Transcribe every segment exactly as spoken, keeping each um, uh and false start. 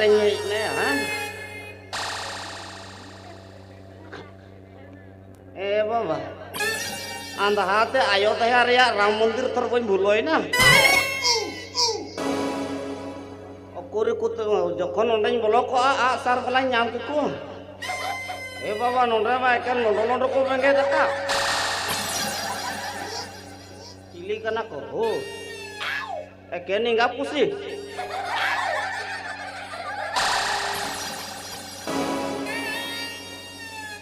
ᱦᱮᱡ ᱱᱟᱭᱟ, ᱦᱮᱸ? ᱮ ᱵᱟᱵᱟ, ᱟᱸᱫᱷᱟ ᱛᱮ ᱟᱭᱳ ᱫᱟᱭᱟ ᱨᱮᱭᱟᱜ ᱨᱟᱢ ᱢᱚᱱᱫᱤᱨ ᱛᱷᱚᱨ ᱵᱟᱹᱧ ᱵᱚᱞᱚᱭᱮᱱᱟ᱾ ᱩᱠᱩᱨ ᱩᱠᱩ ᱛᱮ ᱡᱚᱠᱷᱚᱱ ᱚᱸᱰᱮᱧ ᱵᱚᱞᱚ ᱠᱚᱜᱼᱟ, ᱟᱜ ᱥᱟᱨ ᱵᱟᱞᱟᱧ ᱧᱟᱢ ᱠᱮᱠᱚᱣᱟ᱾ ᱮ ᱵᱟᱵᱟ, ᱱᱚᱸᱰᱮ ᱢᱟ ᱮᱠᱮᱱ ᱞᱚᱸᱰᱚ ᱞᱚᱸᱰᱚ ᱠᱚ ᱵᱮᱸᱜᱮᱫ ᱟᱠᱟᱫ᱾ ᱪᱤᱞᱤ ᱠᱟᱱᱟ ᱠᱚ ᱦᱳ? ᱮᱠᱮᱱ ᱮᱸᱜᱟ ᱯᱩᱥᱤ᱾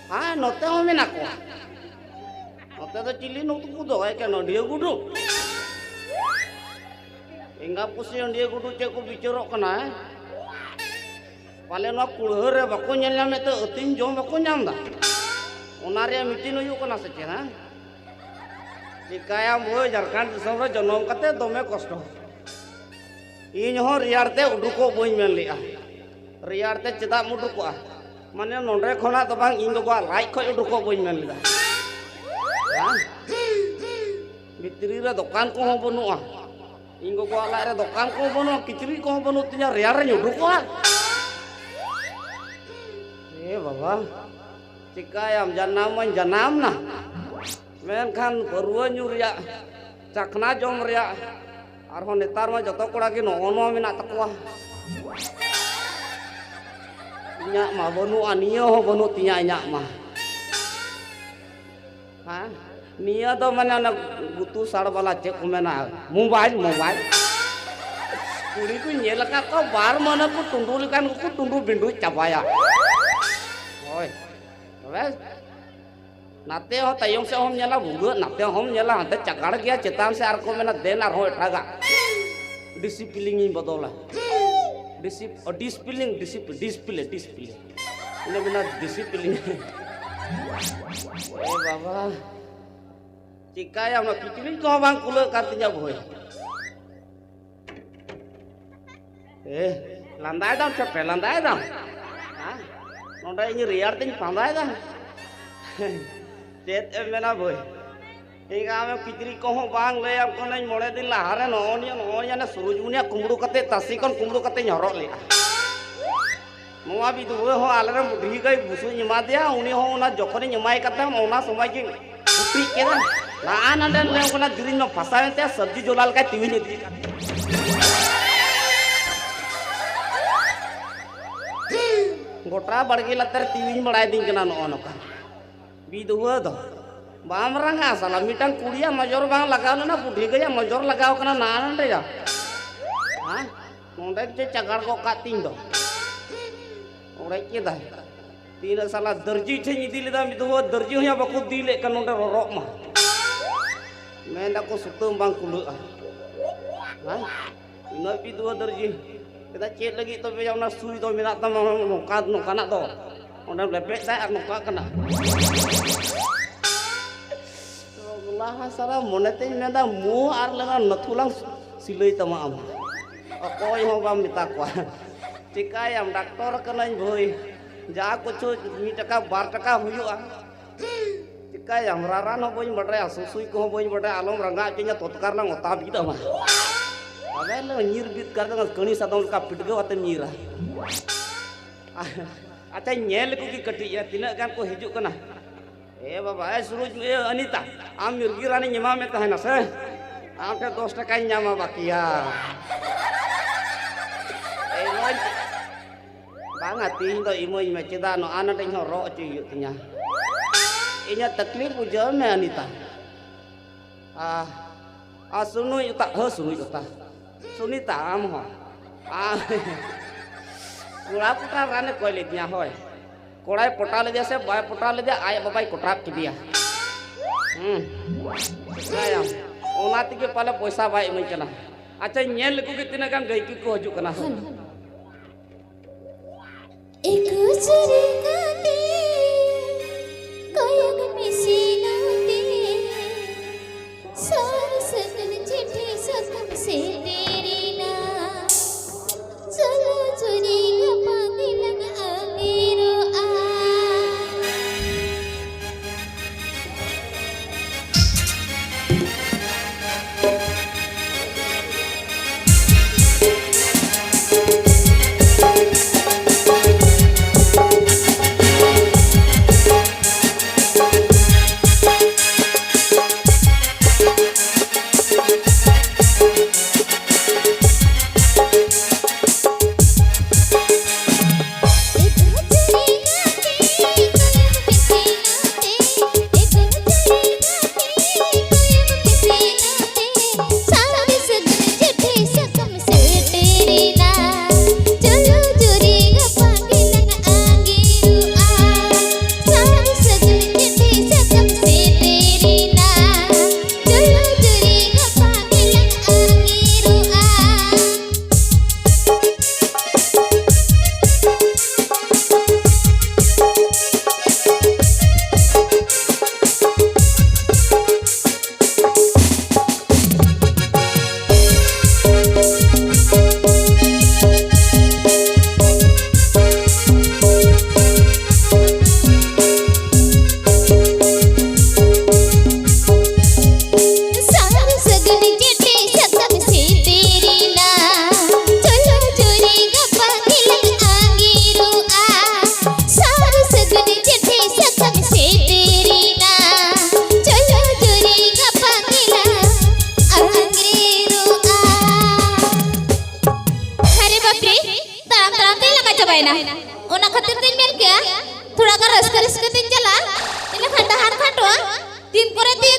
ᱦᱮᱸ, ᱱᱚᱛᱮ ᱦᱚᱸ ᱢᱮᱱᱟᱜ ᱠᱚᱣᱟ᱾ ᱱᱚᱛᱮ ᱫᱚ ᱪᱤᱞᱤ ᱱᱩᱠᱩ ᱫᱚ? ᱮᱠᱮᱱ ᱟᱹᱰᱤᱭᱟᱹ ᱜᱩᱰᱩ᱾ ᱮᱸᱜᱟ ᱯᱩᱥᱤ ᱟᱹᱰᱤᱭᱟᱹ ᱜᱩᱰᱩ ᱪᱮᱫ ᱠᱚ ᱵᱤᱪᱟᱹᱨᱚᱜ ᱠᱟᱱᱟ, ᱦᱮᱸ? ᱯᱟᱞᱮ ᱱᱚᱣᱟ ᱠᱩᱲᱦᱟᱹ ᱨᱮ ᱵᱟᱠᱚ ᱧᱮᱞ ᱧᱟᱢᱮᱫ ᱛᱮ ᱟᱹᱛᱤᱧ ᱡᱚᱢ ᱵᱟᱠᱚ ᱧᱟᱢ ᱮᱫᱟ᱾ ᱚᱱᱟ ᱨᱮᱭᱟᱜ ᱢᱤᱴᱤᱝ ᱦᱩᱭᱩᱜ ᱠᱟᱱᱟ ᱥᱮ ᱪᱮᱫ, ᱦᱮᱸ? ᱪᱤᱠᱟᱹᱭᱟᱢ ᱵᱷᱟᱹᱭ, ᱡᱷᱟᱲᱠᱷᱚᱸᱰ ᱫᱤᱥᱚᱢ ᱨᱮ ᱡᱚᱱᱚᱢ ᱠᱟᱛᱮ ᱫᱚᱢᱮ ᱠᱚᱥᱴᱚ᱾ ᱤᱧ ᱦᱚᱸ ᱨᱮᱭᱟᱲ ᱛᱮ ᱩᱰᱩᱠᱚᱜ ᱵᱟᱹᱧ ᱢᱮᱱ ᱞᱮᱫᱼᱟ᱾ ᱨᱮᱭᱟᱲ ᱛᱮ ᱪᱮᱫᱟᱜ ᱮᱢ ᱩᱰᱩᱠᱚᱜᱼᱟ? ᱢᱟᱱᱮ ᱱᱚᱸᱰᱮ ᱠᱷᱚᱱᱟᱜ ᱫᱚ ᱵᱟᱝ, ᱤᱧ ᱜᱚᱜᱚᱣᱟᱜ ᱞᱟᱡ ᱠᱷᱚᱱ ᱩᱰᱩᱠᱚᱜ ᱵᱟᱹᱧ ᱢᱮᱱ ᱞᱮᱫᱟ᱾ ᱦᱮᱸ? ᱵᱷᱤᱛᱨᱤ ᱨᱮ ᱫᱚᱠᱟᱱ ᱠᱚᱦᱚᱸ ᱵᱟᱹᱱᱩᱜᱼᱟ᱾ ᱤᱧ ᱜᱚᱜᱚᱣᱟᱜ ᱞᱟᱡ ᱨᱮ ᱫᱚᱠᱟᱱ ᱠᱚᱦᱚᱸ ᱵᱟᱹᱱᱩᱜᱼᱟ, ᱠᱤᱪᱨᱤᱡ ᱠᱚᱦᱚᱸ ᱵᱟᱹᱱᱩᱜ ᱛᱤᱧᱟ, ᱨᱮᱭᱟᱲ ᱨᱮᱧ ᱩᱰᱩᱠᱚᱜᱼᱟ? ᱮ ᱵᱟᱵᱟ, ᱪᱤᱠᱟᱹᱭᱟᱢ, ᱡᱟᱱᱟᱢ ᱢᱟᱧ ᱡᱟᱱᱟᱢ ᱱᱟ, ᱢᱮᱱᱠᱷᱟᱱ ᱯᱟᱹᱨᱣᱟᱹ ᱧᱩ ᱨᱮᱭᱟᱜ, ᱪᱟᱠᱷᱱᱟ ᱡᱚᱢ ᱨᱮᱭᱟᱜ, ᱟᱨᱦᱚᱸ ᱱᱮᱛᱟᱨ ᱢᱟ ᱡᱚᱛᱚ ᱠᱚᱲᱟ ᱜᱮ ᱱᱚᱜᱼᱚ ᱱᱚᱣᱟ ᱢᱮᱱᱟᱜ ᱛᱟᱠᱚᱣᱟ᱾ ᱤᱧᱟᱹᱜ ᱢᱟ ᱵᱟᱹᱱᱩᱜᱼᱟ, ᱱᱤᱭᱟᱹ ᱦᱚᱸ ᱵᱟᱹᱱᱩᱜ ᱛᱤᱧᱟ ᱤᱧᱟᱹᱜ ᱢᱟ᱾ ᱦᱮᱸ? ᱱᱤᱭᱟᱹ ᱫᱚ ᱢᱟᱱᱮ ᱚᱱᱟ ᱜᱩᱛᱩ ᱥᱟᱲ ᱵᱟᱞᱟ ᱪᱮᱫ ᱠᱚ ᱢᱮᱱᱟ, ᱢᱳᱵᱟᱭᱤᱞ, ᱢᱳᱵᱟᱭᱤᱞ᱾ ᱠᱩᱲᱤ ᱠᱚᱧ ᱧᱮᱞ ᱟᱠᱟᱫ ᱠᱚᱣᱟ, ᱵᱟᱨ ᱢᱟᱹᱦᱱᱟᱹ ᱠᱚ ᱴᱩᱸᱰᱩ ᱞᱮᱠᱟᱱ ᱠᱚᱠᱚ ᱴᱩᱸᱰᱩ ᱵᱤᱸᱰᱩᱡ ᱪᱟᱵᱟᱭᱟ᱾ ᱦᱳᱭ᱾ ᱛᱚᱵᱮ ᱱᱟᱛᱮ ᱦᱚᱸ ᱛᱟᱭᱚᱢ ᱥᱮᱫ ᱦᱚᱸᱢ ᱧᱮᱞᱟ ᱵᱷᱩᱜᱟᱹᱜ, ᱱᱟᱛᱮ ᱦᱚᱸᱢ ᱧᱮᱞᱟ ᱦᱟᱱᱛᱮ ᱪᱟᱜᱟᱲ ᱜᱮᱭᱟ, ᱪᱮᱛᱟᱱ ᱥᱮᱫ ᱟᱨᱠᱚ ᱢᱮᱱᱟ ᱫᱮᱱ ᱟᱨᱦᱚᱸ ᱮᱴᱟᱜᱟᱜ᱾ ᱰᱤᱥᱤᱯᱞᱤᱱ ᱤᱧ ᱵᱚᱫᱚᱞᱟ᱾ ᱰᱤᱥᱤᱯ-, ᱚ, ᱰᱤᱥᱯᱞᱤᱱ, ᱰᱤᱥᱤᱯ-, ᱰᱤᱥᱯᱞᱮ, ᱰᱤᱥᱯᱞᱮ᱾ ᱤᱧ ᱫᱚ ᱢᱮᱱᱟ ᱰᱤᱥᱤᱯᱞᱤᱱ᱾ ᱮ ᱵᱟᱵᱟ, ᱪᱤᱠᱟᱭᱟᱢ, ᱚᱱᱟ ᱠᱤᱪᱨᱤᱡ ᱠᱚᱦᱚᱸ ᱵᱟᱝ ᱠᱩᱞᱟᱹᱜ ᱠᱟᱱ ᱛᱤᱧᱟ ᱵᱷᱟᱹᱭ᱾ ᱮ, ᱞᱟᱸᱫᱟᱭ ᱫᱟᱢ ᱪᱮ ᱯᱮ ᱞᱟᱸᱫᱟᱭ ᱫᱟᱢ? ᱦᱮᱸ? ᱱᱚᱰᱮ ᱤᱧ ᱨᱮᱭᱟᱲ ᱛᱤᱧ ᱯᱟᱸᱫᱟᱭ ᱫᱟ᱾ ᱪᱮᱫ ᱮᱢ ᱢᱮᱱᱟ ᱵᱷᱟᱹᱭ? ᱤᱧ ᱟᱢ ᱠᱤᱪᱨᱤᱡ ᱠᱚᱦᱚᱸ ᱵᱟᱝ ᱞᱟᱹᱭᱟᱢ ᱠᱟᱹᱱᱟᱹᱧ, ᱢᱚᱬᱮ ᱫᱤᱱ ᱞᱟᱦᱟᱨᱮ ᱱᱚᱜᱼᱚ ᱱᱤᱭᱟᱹ, ᱱᱚᱜᱼᱚ ᱱᱤᱭᱟᱹ ᱥᱩᱨᱩᱡᱽᱢᱩᱱᱤᱭᱟᱜ ᱠᱩᱢᱵᱽᱲᱩ ᱠᱟᱛᱮ, ᱛᱟᱥᱮ ᱠᱷᱚᱱ ᱠᱩᱢᱵᱽᱲᱩ ᱠᱟᱛᱮᱧ ᱦᱚᱨᱚᱜ ᱞᱮᱫᱼᱟ᱾ ᱱᱚᱣᱟ ᱵᱤᱫᱷᱩᱣᱟᱹ ᱦᱚᱸ ᱟᱞᱮᱨᱮᱱ ᱵᱩᱰᱷᱤ ᱜᱟᱹᱭ ᱵᱩᱥᱩᱵ ᱤᱧ ᱮᱢᱟ ᱫᱮᱭᱟ, ᱩᱱᱤ ᱦᱚᱸ ᱚᱱᱟ ᱡᱚᱠᱷᱚᱱᱤᱧ ᱮᱢᱟᱭ ᱠᱟᱱ ᱛᱟᱦᱮᱸᱫ ᱚᱱᱟ ᱥᱚᱢᱚᱭ ᱜᱮ ᱠᱩᱴᱤᱡ ᱠᱮᱫᱟ᱾ ᱱᱟᱜᱼᱟ ᱱᱟᱰᱮ ᱞᱮ ᱚᱱᱟ ᱫᱤᱨᱤᱧ ᱢᱟ ᱯᱷᱟᱥᱟᱣᱮᱱ ᱛᱟᱭᱟ, ᱥᱚᱵᱽᱡᱤ ᱡᱚᱞᱟ ᱞᱮᱠᱟᱭ ᱛᱤᱣᱤᱧ ᱤᱫᱤᱭᱮᱫ ᱠᱟᱱ᱾ ᱜᱚᱴᱟ ᱵᱟᱲᱜᱮ ᱞᱟᱛᱟᱨ ᱛᱤᱣᱤᱧ ᱵᱟᱲᱟᱭ ᱫᱤᱧ ᱠᱟᱱᱟ ᱱᱚᱜᱼᱚ ᱱᱚᱝᱠᱟ᱾ ᱵᱤᱫᱷᱩᱣᱟᱹ ᱫᱚ ᱵᱟᱢ ᱨᱟᱸᱜᱟ ᱥᱟᱞᱟ, ᱢᱤᱫᱴᱟᱝ ᱠᱩᱲᱤᱭᱟᱜ ᱱᱚᱡᱚᱨ ᱵᱟᱝ ᱞᱟᱜᱟᱣ ᱞᱮᱱᱟ, ᱵᱩᱰᱷᱤ ᱜᱟᱹᱭᱟᱜ ᱱᱚᱡᱚᱨ ᱞᱟᱜᱟᱣ ᱠᱟᱱᱟ ᱱᱟᱜᱼᱟ ᱱᱟᱰᱮ ᱭᱟ᱾ ᱦᱮᱸ? ᱱᱚᱰᱮ ᱪᱮ ᱪᱟᱜᱟᱲ ᱜᱚᱜ ᱠᱟᱜ ᱛᱤᱧ ᱫᱚ᱾ ᱚᱲᱮᱡ ᱠᱮᱫᱟᱭ᱾ ᱛᱤᱱᱟᱹᱜ ᱥᱟᱞᱟ ᱫᱟᱨᱡᱤ ᱴᱷᱮᱱ ᱤᱫᱤ ᱞᱮᱫᱟ, ᱢᱤᱫ ᱫᱷᱟᱣ ᱫᱟᱨᱡᱤ ᱦᱚᱸᱭᱟ ᱵᱟᱠᱚ ᱤᱫᱤ ᱞᱮᱫ ᱠᱟᱱ ᱱᱚᱰᱮ ᱨᱚᱨᱚᱜ ᱢᱟ᱾ ᱢᱮᱱ ᱫᱟᱠᱚ ᱥᱩᱛᱟᱹᱢ ᱵᱟᱝ ᱠᱩᱞᱟᱹᱜᱼᱟ᱾ ᱦᱮᱸ? ᱩᱱᱟᱹᱜ ᱵᱤᱫᱷᱩᱣᱟᱹ ᱫᱟᱨᱡᱤ᱾ ᱢᱮᱱᱫᱟ, "ᱪᱮᱫ ᱞᱟᱹᱜᱤᱫ ᱛᱚᱵᱮ ᱚᱱᱟ ᱥᱩᱭ ᱫᱚ ᱢᱮᱱᱟᱜ ᱛᱟᱢᱟ ᱱᱚᱝᱠᱟ, ᱱᱚᱝᱠᱟᱱᱟᱜ ᱫᱚ? ᱚᱸᱰᱮᱢ ᱞᱮᱯᱮᱫ ᱫᱟ ᱟᱨ ᱱᱚᱝᱠᱟ ᱠᱟᱱᱟ?" ᱞᱟᱦᱟ ᱥᱟᱨᱟ ᱢᱚᱱᱮ ᱛᱤᱧ ᱢᱮᱱᱫᱟ, "ᱢᱩ ᱟᱨ ᱞᱮᱱᱟ ᱱᱟᱹᱛᱷᱩ ᱞᱟᱝ ᱥᱤᱞᱟᱹᱭ ᱛᱟᱢᱟ ᱟᱢ᱾ ᱚᱠᱚᱭ ᱦᱚᱸ ᱵᱟᱢ ᱢᱮᱛᱟ ᱠᱚᱣᱟ᱾ ᱪᱤᱠᱟᱹᱭᱟᱢ, ᱰᱟᱠᱛᱚᱨ ᱠᱟᱹᱱᱟᱹᱧ ᱵᱷᱟᱹᱭ, ᱡᱟ ᱠᱤᱪᱷᱩ ᱢᱤᱫ ᱴᱟᱠᱟ ᱵᱟᱨ ᱴᱟᱠᱟ ᱦᱩᱭᱩᱜᱼᱟ᱾ ᱪᱤᱠᱟᱹᱭᱟᱢ, ᱨᱟᱨᱟᱱ ᱦᱚᱸ ᱵᱟᱹᱧ ᱵᱟᱰᱟᱭᱟ, ᱥᱩᱥᱩᱭ ᱠᱚᱦᱚᱸ ᱵᱟᱹᱧ ᱵᱟᱰᱟᱭᱟ, ᱟᱞᱚᱢ ᱨᱟᱸᱜᱟᱣ ᱦᱚᱪᱚᱧᱟ, ᱛᱚᱛᱠᱟᱨ ᱞᱟᱝ ᱚᱛᱟ ᱵᱤᱫ ᱟᱢᱟ᱾ ᱛᱚᱵᱮ ᱞᱮ ᱧᱤᱨ ᱵᱤᱫ ᱠᱟᱛᱮ ᱠᱟᱹᱲᱤ ᱥᱟᱫᱚᱢ ᱞᱮᱠᱟ ᱯᱤᱴᱜᱟᱹᱣ ᱟᱛᱮᱢ ᱧᱤᱨᱟ᱾ ᱟᱪᱪᱷᱟ, ᱧᱮᱞ ᱞᱮᱠᱚ ᱜᱮ ᱠᱟᱹᱴᱤᱡ, ᱛᱤᱱᱟᱹᱜ ᱜᱟᱱ ᱠᱚ ᱦᱤᱡᱩᱜ ᱠᱟᱱᱟ᱾ ᱮ ᱵᱟᱵᱟ, ᱮ ᱥᱩᱨᱩᱡᱽ, ᱮ ᱚᱱᱤᱛᱟ, ᱟᱢ ᱢᱤᱨᱜᱤ ᱨᱟᱱᱤᱧ ᱮᱢᱟᱢ ᱢᱮ ᱛᱟᱦᱮᱱᱟ ᱥᱮ? ᱟᱢ ᱴᱷᱮᱱ ᱫᱚᱥ ᱴᱟᱠᱟᱧ ᱧᱟᱢᱟ ᱵᱟᱹᱠᱤᱭᱟ᱾ ᱮ ᱵᱟᱹᱧ, ᱵᱟᱝᱟ, ᱛᱤᱦᱤᱧ ᱫᱚ ᱤᱢᱟᱹᱧ ᱢᱮ, ᱪᱮᱫᱟᱜ ᱱᱚᱜᱼᱟ ᱱᱚᱰᱮ ᱦᱚᱸ ᱨᱚᱜ ᱦᱚᱪᱚᱭ ᱦᱩᱭᱩᱜ ᱛᱤᱧᱟ᱾ ᱤᱧᱟᱹᱜ ᱛᱟᱠᱞᱤᱯ ᱵᱩᱡᱷᱟᱹᱣ ᱢᱮ ᱚᱱᱤᱛᱟ᱾ ᱟ, ᱟ, ᱥᱩᱱᱩᱡ ᱚᱛᱟ, ᱦᱳ, ᱥᱩᱱᱩᱡ ᱚᱛᱟ᱾ ᱥᱩᱱᱤᱛᱟ, ᱟᱢ ᱦᱚᱸ᱾ ᱟ, ᱠᱚᱲᱟ ᱯᱚᱴᱟᱣ ᱨᱟᱱᱮ ᱠᱚᱭ ᱞᱮᱫᱤᱧᱟ, ᱦᱳᱭ᱾ ᱠᱚᱲᱟᱭ ᱯᱚᱴᱟᱣ ᱞᱮᱫᱮᱭᱟ ᱥᱮ ᱵᱟᱭ ᱯᱚᱴᱟᱣ ᱞᱮᱫᱮᱭᱟ, ᱟᱡ ᱵᱟᱵᱟᱭ ᱠᱚᱴᱨᱟᱯ ᱠᱮᱫᱮᱭᱟ᱾ ᱦᱩᱸ᱾ ᱪᱤᱠᱟᱹᱭᱟᱢ? ᱚᱱᱟ ᱛᱮᱜᱮ ᱯᱟᱞᱮ ᱯᱚᱭᱥᱟ ᱵᱟᱭ ᱤᱢᱟᱹᱧ ᱠᱟᱱᱟ᱾ ᱟᱪᱪᱷᱟ, ᱧᱮᱞ ᱞᱮᱠᱚ ᱜᱮ ᱛᱤᱱᱟᱹᱜ ᱜᱟᱱ ᱜᱟᱹᱭᱠᱤ ᱠᱚ ᱦᱤᱡᱩᱜ ᱠᱟᱱᱟ᱾ ᱦᱳᱭ᱾ ᱮᱠᱩᱥ ᱨᱮ ᱜᱟᱛᱮ, ᱠᱚᱭᱚᱜ ᱢᱮᱥᱮ ᱱᱚᱛᱮ, ᱥᱟᱨ ᱥᱟᱹᱜᱩᱱ ᱪᱤᱴᱷᱤ ᱥᱟᱠᱟᱢ ᱥᱮᱴᱮᱨᱮᱱᱟ᱾ ᱪᱚᱞᱚ ᱡᱩᱨᱤ ᱜᱟᱯᱟ ᱜᱮᱞᱟᱝ ᱟᱹᱜᱮᱨᱚᱜᱼᱟ᱾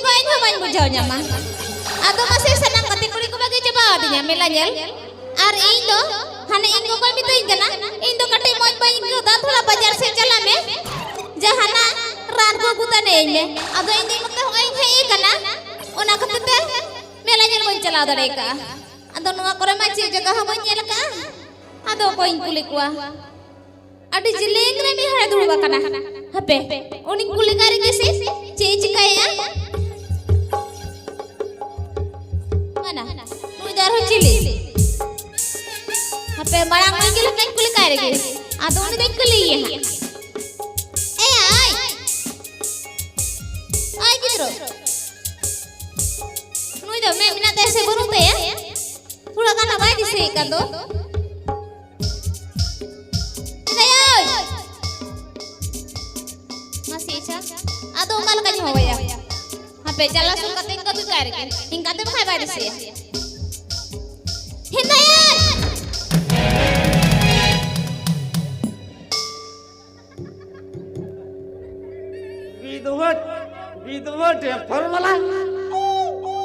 ᱠᱚ ᱤᱧ ᱦᱚᱸ ᱵᱟᱹᱧ ᱵᱩᱡᱷᱟᱹᱣ ᱧᱟᱢᱟ᱾ ᱟᱫᱚ ᱢᱟᱥᱮ ᱥᱟᱱᱟᱢ ᱜᱟᱛᱮ ᱠᱩᱲᱤ ᱠᱚ ᱵᱟᱹᱜᱤ ᱪᱟᱵᱟ ᱟᱹᱫᱤᱧᱟ ᱢᱮᱞᱟ ᱧᱮᱞ᱾ ᱟᱨ ᱤᱧ ᱫᱚ ᱦᱟᱱᱮ ᱤᱧ ᱜᱚᱜᱚᱭ ᱢᱤᱛᱟᱹᱧ ᱠᱟᱱᱟ, ᱤᱧ ᱫᱚ ᱠᱟᱹᱴᱤᱡ ᱢᱚᱡᱽ ᱵᱟᱹᱧ ᱟᱹᱭᱠᱟᱹᱣ ᱫᱟ, ᱛᱷᱚᱲᱟ ᱵᱟᱡᱟᱨ ᱥᱮᱫ ᱪᱟᱞᱟᱜ ᱢᱮ, ᱡᱟᱦᱟᱱᱟᱜ ᱨᱟᱱ ᱠᱚ ᱟᱹᱜᱩ ᱛᱟᱱᱮ ᱤᱧ ᱢᱮ᱾ ᱟᱫᱚ ᱤᱧ ᱫᱚ ᱱᱚᱛᱮ ᱦᱚᱸᱜᱼᱚᱭ ᱤᱧ ᱦᱮᱡ ᱟᱠᱟᱱᱟ, ᱚᱱᱟ ᱠᱷᱟᱹᱛᱤᱨ ᱛᱮ ᱢᱮᱞᱟ ᱧᱮᱞ ᱵᱟᱹᱧ ᱪᱟᱞᱟᱣ ᱫᱟᱲᱮ ᱠᱟᱜᱼᱟ᱾ ᱟᱫᱚ ᱱᱚᱣᱟ ᱠᱚᱨᱮ ᱢᱟ ᱪᱮᱫ ᱡᱟᱭᱜᱟ ᱦᱚᱸ ᱵᱟᱹᱧ ᱧᱮᱞ ᱟᱠᱟᱜᱼᱟ᱾ ᱟᱫᱚ ᱚᱠᱚᱭᱤᱧ ᱠᱩᱞᱤ ᱠᱚᱣᱟ? ᱟᱹᱰᱤ ᱡᱮᱞᱮᱧ ᱨᱮ ᱢᱤᱫ ᱦᱚᱲᱮ ᱫᱩᱲᱩᱵ ᱟᱠᱟᱱᱟ᱾ ᱦᱟᱯᱮ, ᱩᱱᱤᱧ ᱠᱩᱞᱤ ᱠᱟᱭ ᱨᱮᱜᱮ ᱥᱮ, ᱪᱮᱫ ᱮ ᱪᱤᱠᱟᱹᱭᱮᱫᱼᱟ? ᱚᱱᱟ, ᱱᱩᱭ ᱫᱚ ᱟᱨᱦᱚᱸ ᱪᱤᱞᱤ? ᱦᱟᱯᱮ, ᱢᱟᱲᱟᱝ ᱩᱱᱤ ᱜᱮ ᱞᱟᱦᱟᱧ ᱠᱩᱞᱤ ᱠᱟᱭ ᱨᱮᱜᱮ᱾ ᱟᱫᱚ ᱩᱱᱤ ᱫᱚᱧ ᱠᱩᱞᱤᱭᱮᱭᱟ ᱦᱟᱸᱜ᱾ ᱮ ᱟᱭ! ᱟᱭ ᱜᱤᱫᱽᱨᱟᱹ! ᱱᱩᱭ ᱫᱚ ᱢᱮᱫ ᱢᱮᱱᱟᱜ ᱛᱟᱭᱟ ᱥᱮ ᱵᱟᱹᱱᱩᱜ ᱛᱟᱭᱟ? ᱛᱷᱚᱲᱟ ᱜᱟᱱ ᱦᱚᱸ ᱵᱟᱭ ᱫᱤᱥᱟᱹᱭᱮᱫ ᱠᱟᱱ ᱫᱚ᱾ ᱦᱮᱸᱫᱟᱭ ᱟᱭ! ᱢᱟᱥᱮ ᱟᱪᱪᱷᱟ, ᱟᱫᱚ ᱚᱠᱟ ᱞᱮᱠᱟᱧ ᱦᱚᱦᱚᱣᱟᱭᱟ? ᱦᱟᱯᱮ, ᱪᱟᱞᱟᱣ ᱥᱩᱨ ᱠᱟᱛᱮ ᱤᱧ ᱠᱟᱹᱴᱩᱡ ᱠᱟᱭ ᱨᱮᱜᱮ᱾ ᱤᱧ ᱠᱟᱛᱮ ᱵᱟᱠᱷᱟᱡ ᱵᱟᱭ ᱫᱤᱥᱟᱹᱭᱟ᱾ ᱦᱮᱸᱫᱟᱭ ᱟᱭ! ᱵᱤᱫᱷᱚᱵᱟ, ᱵᱤᱫᱷᱚᱵᱟ ᱰᱮᱯᱷᱚᱨ ᱵᱟᱞᱟ᱾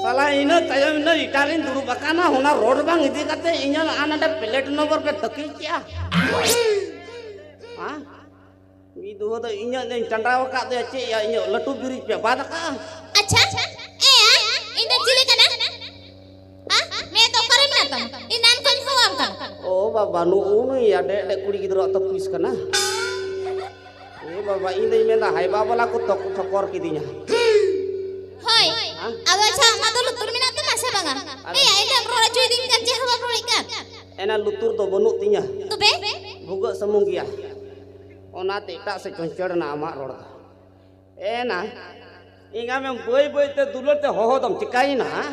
ᱥᱟᱞᱟ ᱤᱱᱟᱹ ᱛᱟᱭᱚᱢ ᱤᱱᱟᱹ ᱮᱴᱟᱜ ᱨᱤᱧ ᱫᱩᱲᱩᱵ ᱟᱠᱟᱱᱟ, ᱚᱱᱟ ᱨᱳᱰ ᱵᱟᱝ ᱤᱫᱤ ᱠᱟᱛᱮ ᱤᱧᱟᱹᱜ ᱟᱨ ᱱᱚᱰᱮ ᱯᱞᱮᱴ ᱱᱚᱢᱵᱚᱨ ᱯᱮ ᱛᱟᱹᱠᱤᱡ ᱠᱮᱜᱼᱟ᱾ ᱦᱮᱸ? ᱵᱤᱫᱷᱚᱵᱟ ᱫᱚ ᱤᱧᱟᱹᱜ ᱫᱚᱧ ᱴᱟᱸᱰᱟᱣ ᱟᱠᱟᱫ ᱫᱚᱭᱟ, ᱪᱮᱫ ᱭᱟ ᱤᱧᱟᱹᱜ ᱞᱟᱹᱴᱩ ᱵᱨᱤᱡᱽ ᱯᱮ ᱵᱟᱫ ᱟᱠᱟᱫᱼᱟ? ᱟᱪᱪᱷᱟ, ᱮᱭᱟ, ᱤᱧ ᱫᱚ ᱪᱤᱞᱤ ᱠᱟᱱᱟ? ᱦᱟ? ᱢᱮᱫ ᱫᱚ ᱚᱠᱟᱨᱮ ᱢᱮᱱᱟᱜ ᱛᱟᱢᱟ? ᱮᱱᱟᱱ ᱠᱷᱚᱱ ᱦᱚᱦᱚᱣᱟᱢ ᱠᱟᱱᱟ᱾ ᱚ ᱵᱟᱵᱟ, ᱱᱩᱜᱼᱩ ᱱᱩᱭ ᱟᱰᱮ ᱟᱰᱮ ᱠᱩᱲᱤ ᱜᱤᱫᱽᱨᱟᱹᱣᱟᱜ ᱛᱚ ᱯᱩᱭᱥ ᱠᱟᱱᱟ᱾ ᱮ ᱵᱟᱵᱟ, ᱤᱧ ᱫᱚᱧ ᱢᱮᱱᱫᱟ ᱦᱟᱭᱵᱟ ᱵᱟᱞᱟ ᱠᱚ ᱛᱚᱠ-, ᱴᱷᱚᱠᱚᱨ ᱠᱤᱫᱤᱧᱟ᱾ ᱦᱳᱭ᱾ ᱦᱟ? ᱟᱫᱚ ᱟᱪᱪᱷᱟ, ᱟᱢᱟᱜ ᱫᱚ ᱞᱩᱛᱩᱨ ᱢᱮᱱᱟᱜ ᱛᱟᱢᱟ ᱥᱮ ᱵᱟᱝᱟ? ᱟᱫᱚ ᱮᱭᱟ, ᱤᱧ ᱫᱚᱢ ᱨᱚᱲ ᱦᱚᱪᱚᱭᱤᱫᱤᱧ ᱠᱟᱱ, ᱪᱮᱫ ᱦᱚᱸ ᱵᱟᱢ ᱨᱚᱲᱮᱫ ᱠᱟᱱ᱾ ᱮᱱᱟ ᱞᱩᱛᱩᱨ ᱫᱚ ᱵᱟᱹᱱᱩᱜ ᱛᱤᱧᱟ᱾ ᱛᱚᱵᱮ? ᱵᱷᱩᱜᱟᱹᱜ ᱥᱩᱢᱩᱝ ᱜᱮᱭᱟ᱾ ᱚᱱᱟᱛᱮ ᱮᱴᱟᱜ ᱥᱮᱫ ᱪᱚᱧᱪᱚᱲ ᱮᱱᱟ ᱟᱢᱟᱜ ᱨᱚᱲ ᱫᱚ᱾ ᱮᱱᱟ, ᱤᱧ ᱟᱢᱮᱢ ᱵᱟᱹᱭ ᱵᱟᱹᱭ ᱛᱮ ᱫᱩᱞᱟᱹᱲ ᱛᱮ ᱦᱚᱦᱚ ᱫᱚᱢ ᱪᱤᱠᱟᱹᱭᱮᱱᱟ, ᱦᱟ?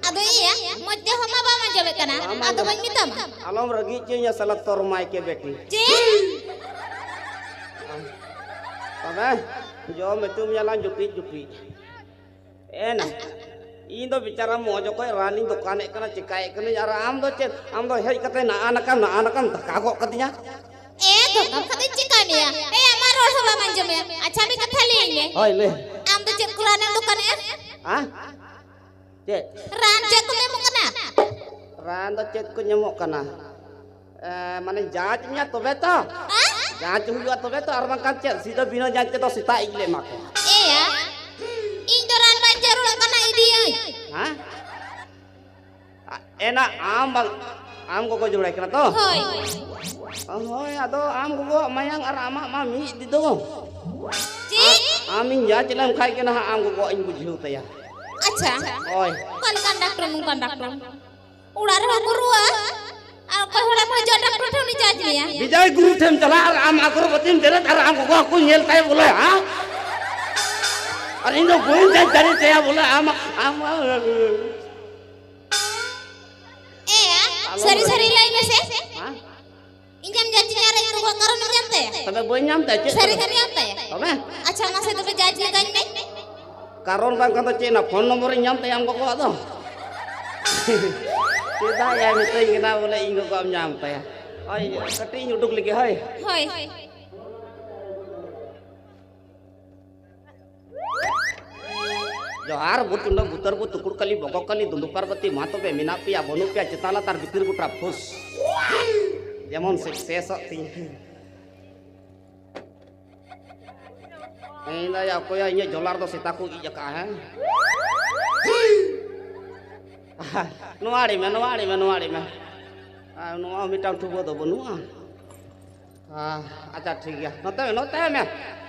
ᱟᱫᱚ ᱤᱭᱟᱹ, ᱢᱚᱡᱽ ᱛᱮ ᱦᱚᱸ ᱢᱟ ᱵᱟᱢ ᱟᱸᱡᱚᱢᱮᱫ ᱠᱟᱱᱟ᱾ ᱵᱟᱢ ᱟᱫᱚ ᱟᱸᱡᱚᱢ᱾ ᱵᱟᱹᱧ ᱢᱮᱛᱟᱢᱟ᱾ ᱟᱞᱚᱢ ᱨᱟᱹᱜᱤ ᱦᱚᱪᱚᱧᱟ ᱥᱟᱞᱟ ᱛᱚᱨᱢᱟᱭ ᱠᱮ ᱵᱮᱴᱤ᱾ ᱪᱮᱫ? ᱛᱚᱵᱮ, ᱡᱚᱢ ᱦᱚᱪᱚ ᱢᱮᱭᱟ ᱞᱟᱝ ᱡᱩᱴᱤᱡ ᱡᱩᱴᱤᱡ᱾ ᱮᱱᱟ, ᱤᱧ ᱫᱚ ᱵᱮᱪᱟᱨᱟ ᱢᱚᱡᱽ ᱚᱠᱚᱡ ᱨᱟᱱᱤᱧ ᱫᱚᱠᱟᱱᱮᱫ ᱠᱟᱱᱟ, ᱪᱤᱠᱟᱹᱭᱮᱫ ᱠᱟᱹᱱᱟᱹᱧ, ᱟᱨ ᱟᱢ ᱫᱚ ᱪᱮᱫ, ᱟᱢ ᱫᱚ ᱦᱮᱡ ᱠᱟᱛᱮ ᱱᱟᱜᱼᱟ ᱱᱟᱠᱟᱢ, ᱱᱟᱜᱼᱟ ᱱᱟᱠᱟᱢ ᱫᱷᱟᱠᱟ ᱜᱚᱫ ᱠᱟᱫᱤᱧᱟ᱾ ᱮ, ᱫᱷᱟᱠᱟ ᱠᱟᱛᱮᱧ ᱪᱤᱠᱟᱹ ᱢᱮᱭᱟ? ᱮ, ᱟᱢᱟᱜ ᱨᱚᱲ ᱦᱚᱸ ᱵᱟᱢ ᱟᱸᱡᱚᱢᱮᱭᱟ᱾ ᱟᱪᱪᱷᱟ, ᱢᱤᱫ ᱠᱟᱛᱷᱟ ᱞᱟᱹᱭᱟᱹᱧ ᱢᱮ᱾ ᱦᱳᱭ, ᱞᱟᱹᱭ᱾ ᱟᱢ ᱫᱚ ᱪᱮᱫ ᱠᱚ ᱨᱟᱱᱮᱢ ᱫᱚᱠᱟᱱᱮᱫᱼᱟ? ᱦᱮᱸ? ᱪᱮᱫ? ᱨᱟᱱ ᱪᱮᱫ ᱠᱚ ᱮᱢᱚᱜ ᱠᱟᱱᱟ? ᱨᱟᱱ ᱫᱚ ᱪᱮᱫ ᱠᱚ ᱧᱟᱢᱚᱜ ᱠᱟᱱᱟ? ᱮ, ᱢᱟᱱᱮ ᱡᱟᱸᱪ ᱢᱮᱭᱟ ᱛᱚᱵᱮ ᱛᱚ? ᱦᱮᱸ? ᱡᱟᱸᱪ ᱦᱩᱭᱩᱜᱼᱟ ᱛᱚᱵᱮ ᱛᱚ, ᱟᱨ ᱵᱟᱝᱠᱷᱟᱱ ᱪᱮᱫ? ᱥᱤᱫᱷᱟᱹ ᱵᱤᱱᱟᱹ ᱡᱟᱸᱪ ᱛᱮᱫᱚ ᱥᱮᱛᱟᱜ ᱤᱧ ᱞᱮ ᱮᱢᱟ ᱠᱚᱣᱟ᱾ ᱮᱭᱟ, ᱤᱧ ᱫᱚ ᱨᱟᱱ ᱵᱟᱹᱧ ᱡᱟᱹᱨᱩᱲᱚᱜ ᱠᱟᱱᱟ, ᱤᱫᱤᱭᱟᱹᱧ᱾ ᱦᱮᱸ? ᱟ, ᱮᱱᱟ ᱟᱢ ᱵᱟᱝ, ᱟᱢ ᱜᱚᱜᱚ ᱡᱳᱲᱟᱭ ᱠᱟᱱᱟ ᱛᱚ? ᱦᱳᱭ᱾ ᱦᱳᱭ, ᱟᱫᱚ ᱟᱢ ᱜᱚᱜᱚᱣᱟᱜ ᱢᱟᱭᱟᱝ ᱟᱨ ᱟᱢᱟᱜ ᱢᱟ ᱢᱤᱫ ᱫᱤᱫᱚ᱾ ᱪᱮᱫ? ᱟ-, ᱟᱢᱤᱧ ᱡᱟᱸᱪ ᱞᱮᱢ ᱠᱷᱟᱡ ᱜᱮ ᱱᱟᱦᱟᱜ ᱟᱢ ᱜᱚᱜᱚᱣᱟᱜ ᱤᱧ ᱵᱩᱡᱷᱟᱹᱣ ᱛᱟᱭᱟ᱾ ᱟᱪᱪᱷᱟ᱾ ᱦᱳᱭ᱾ ᱚᱠᱟ ᱞᱮᱠᱟᱱ ᱰᱟᱠᱴᱚᱨ ᱱᱚᱝᱠᱟᱱ ᱰᱟᱠᱴᱚᱨ? ᱚᱲᱟᱜ ᱨᱮᱦᱚᱸ ᱠᱚ ᱨᱩᱣᱟᱹᱜᱼᱟ, ᱟᱨ ᱚᱠᱚᱭ ᱦᱚᱲᱮᱢ ᱦᱤᱡᱩᱜᱼᱟ ᱰᱟᱠᱴᱚᱨ ᱴᱷᱮᱱ ᱩᱱᱤ ᱡᱟᱸᱪ ᱢᱮᱭᱟ? ᱵᱤᱡᱚᱭ ᱜᱩᱨᱩ ᱴᱷᱮᱱ ᱪᱟᱞᱟᱜ ᱟᱨ ᱟᱢ ᱟᱜᱚᱨᱵᱟᱹᱛᱤᱢ ᱡᱮᱨᱮᱫ ᱟᱨ ᱟᱢ ᱜᱚᱜᱚ ᱦᱚᱸᱠᱚ ᱧᱮᱞ ᱛᱟᱭᱟ ᱵᱚᱞᱮ, ᱦᱮᱸ? ᱟᱨ ᱤᱧ ᱫᱚ ᱵᱟᱹᱧ ᱡᱟᱸᱪ ᱫᱟᱲᱮ ᱛᱟᱭᱟ ᱵᱚᱞᱮ, ᱟᱢ, ᱟᱢ, ᱮᱭᱟ, ᱟᱞᱚᱢ ᱥᱟᱹᱨᱤ ᱞᱟᱹᱭ᱾ ᱥᱟᱹᱨᱤ ᱞᱟᱹᱭ ᱢᱮᱥᱮ᱾ ᱦᱮᱸ? ᱤᱧ ᱮᱢ ᱡᱟᱸᱪ ᱧᱟᱢ ᱨᱮ ᱤᱧ ᱜᱚᱜᱚ ᱠᱟᱨᱚᱱ ᱮᱢ ᱧᱟᱢ ᱛᱟᱭᱟ? ᱛᱚᱵᱮ ᱵᱟᱹᱧ ᱧᱟᱢ ᱛᱟᱭᱟ, ᱪᱮᱫ ᱥᱟᱹᱨᱤ ᱛᱚᱵᱮ? ᱥᱟᱹᱨᱤ ᱧᱟᱢ ᱛᱟᱭᱟ? ᱛᱚᱵᱮ? ᱟᱪᱪᱷᱟ, ᱢᱟᱥᱮ ᱛᱚᱵᱮ ᱡᱟᱸᱪ ᱞᱮᱜᱟᱧ ᱢᱮ᱾ ᱠᱟᱨᱚᱱ ᱵᱟᱝᱠᱷᱟᱱ ᱫᱚ ᱪᱮᱫ, ᱚᱱᱟ ᱯᱷᱳᱱ ᱱᱚᱢᱵᱚᱨᱤᱧ ᱧᱟᱢ ᱛᱟᱭᱟ ᱟᱢ ᱜᱚᱜᱚᱣᱟᱜ ᱫᱚ? ᱪᱮᱫᱟᱜ ᱭᱟ, ᱢᱤᱛᱟᱹᱧ ᱠᱟᱱᱟ ᱵᱚᱞᱮ ᱤᱧ ᱜᱚᱜᱚᱣᱟᱜ ᱮᱢ ᱧᱟᱢ ᱛᱟᱭᱟ᱾ ᱦᱳᱭ, ᱠᱟᱹᱴᱤᱡ ᱤᱧ ᱩᱰᱩᱠ ᱞᱮᱜᱮ, ᱦᱳᱭ᱾ ᱦᱳᱭ᱾ ᱡᱚᱦᱟᱨ, ᱵᱩᱛ ᱩᱰᱟᱹ, ᱵᱩᱛᱟᱹᱨ, ᱵᱩᱛ ᱛᱩᱠᱩᱲ ᱠᱟᱹᱞᱤ, ᱵᱚᱜᱚ ᱠᱟᱹᱞᱤ, ᱫᱩᱸᱫᱩ ᱯᱟᱨᱵᱚᱛᱤ, ᱢᱟ ᱛᱚᱵᱮ ᱢᱮᱱᱟᱜ ᱯᱮᱭᱟ, ᱵᱟᱹᱱᱩᱜ ᱯᱮᱭᱟ, ᱪᱮᱛᱟᱱ ᱞᱟᱛᱟᱨ, ᱵᱷᱤᱛᱤᱨ ᱜᱚᱴᱟ ᱯᱷᱩᱥ᱾ ᱡᱮᱢᱚᱱ ᱥᱮ-, ᱥᱮᱥᱚᱜ ᱛᱤᱧ᱾ ᱤᱧ ᱫᱚ ᱭᱟ, ᱚᱠᱚᱭᱟ ᱤᱧᱟᱹᱜ ᱡᱚᱞᱟ ᱨᱮᱫᱚ ᱥᱮᱛᱟ ᱠᱚ ᱤᱡ ᱟᱠᱟᱜᱼᱟ, ᱦᱮᱸ? ᱱᱚᱣᱟ ᱟᱲᱮ ᱢᱮ, ᱱᱚᱣᱟ ᱟᱲᱮ ᱢᱮ, ᱱᱚᱣᱟ ᱟᱲᱮ ᱢᱮ᱾ ᱟᱨ ᱱᱚᱣᱟ ᱢᱤᱫᱴᱟᱝ ᱴᱷᱩᱵᱟᱹ ᱫᱚ ᱵᱟᱹᱱᱩᱜᱼᱟ᱾ ᱟᱪᱪᱷᱟ, ᱴᱷᱤᱠ ᱜᱮᱭᱟ᱾ ᱱᱚᱛᱮ ᱢᱮ, ᱱᱚᱛᱮ ᱢᱮ᱾